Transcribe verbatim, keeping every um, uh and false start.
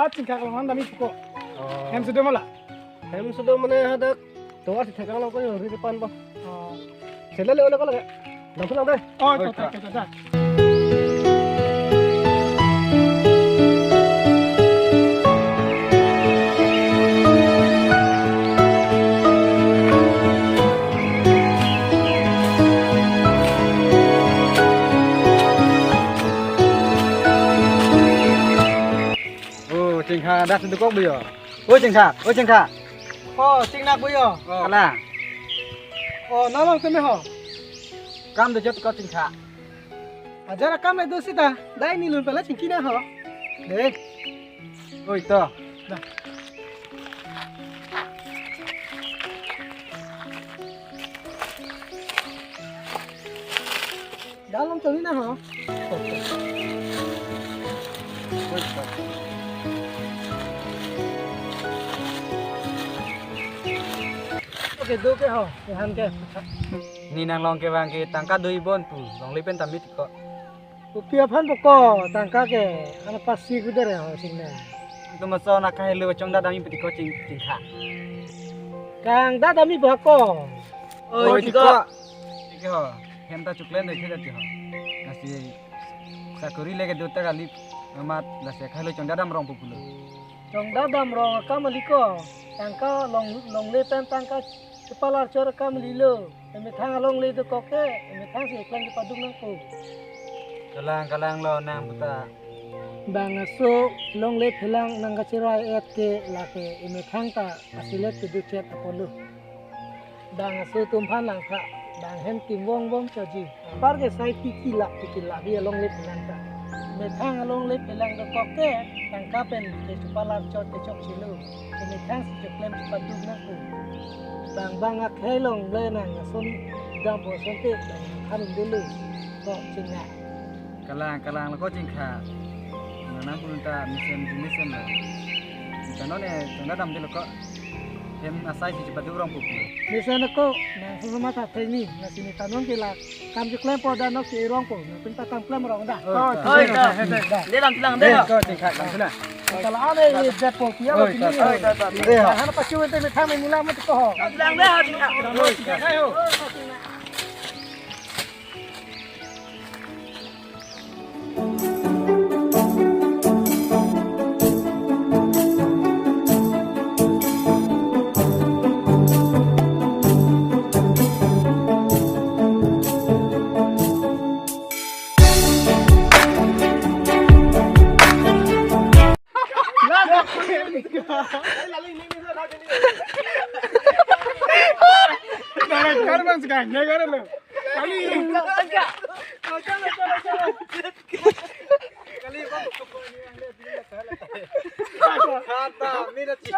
Ah, Chingkha, kelong an damji puko. Oh. Hem si do ma la? Hem si do mane hadak tovar si thekang lo ko yo ri pan po. Oh. Sele le ole ko lage. Langsung lang deh. Oh, oi, to, ta, to, to, to. Oh, Chingkha, dak senduk kok beli yo. Oh, Chingkha, oh, Chingkha. Oh, Chingnak beli yo. Oh. Kalang. Oh, nang along tame ho. Kam dojot ko Chingkha. Ajat akam le do sita, dai ni lun pala chingki na ho. Dei. Oi to. Da. Dalam tuni na ho. Oi to. Oke, do ke ho, kehan ke. Ne nanglong kevang ke tangka do-i bon pu, longle pen damji tiko. Kopi aphan puko, tangka ke, ana pasi kuder ya, sing na. Tum ason akhai lo chongdat damji pu tiko Ching, Chingkha. Kangdat damji puko. Oi, oi, tiko. Tiko. Tiko ho, hem ta choklen dei, tiko ho. Lasi sakori leke do ta kali, amat lasi akhai lo chongdat dam rong pu pulo. Chongdat dam rong akam kali ko, tangka long, longle pen tangka chepalar chot akam kalilo. Emethang alongle dokok ke, emethang si klem chepaduk nangpo. Kalang, kalang lo nang puta. Bang aso longle phelang nangkacherai et ke lake emethang ta aselet keduk chet apotlo. Bang aso atum aphan langtha, bang hem tim vong vong choji. Apar ke sai tiki lak, tiki lak bi alongle phelang ta. Emethang alongle phelang dokok ke, tangka pen ke chepalar chot ke chokchelo. Emethang si cheklem chepaduk nangpo. Bang bang akhai longle nang ason dampo asonte bang han dulu. Ko Chingkha. Kalang, kalang lo ko Chingkha. Nang nang pulun ta mesen mesen lo. Chingkha non e chongdat damde lo ko. Hem asai si chepaduk rong pu pulo. Mesen ko nang sesama ta thengni, nang sini ta non ke la kam cheklem po da non ke rong po. Nang penta kam klem rong da. Oh, oi, to. Da. Dei, lam silang dei. Dei, ko Chingkha, lam silang. Kala ane ye jat po pia lo sini. Oi, to, to. Dei, ha. Hana pachu ente methang me mula mo tiko ho. Lam silang dei, ha, Chingkha. Oi, to. Ayo. Director bang sekarang, ya kan lo. Kali. Kali. Kata, mina cik.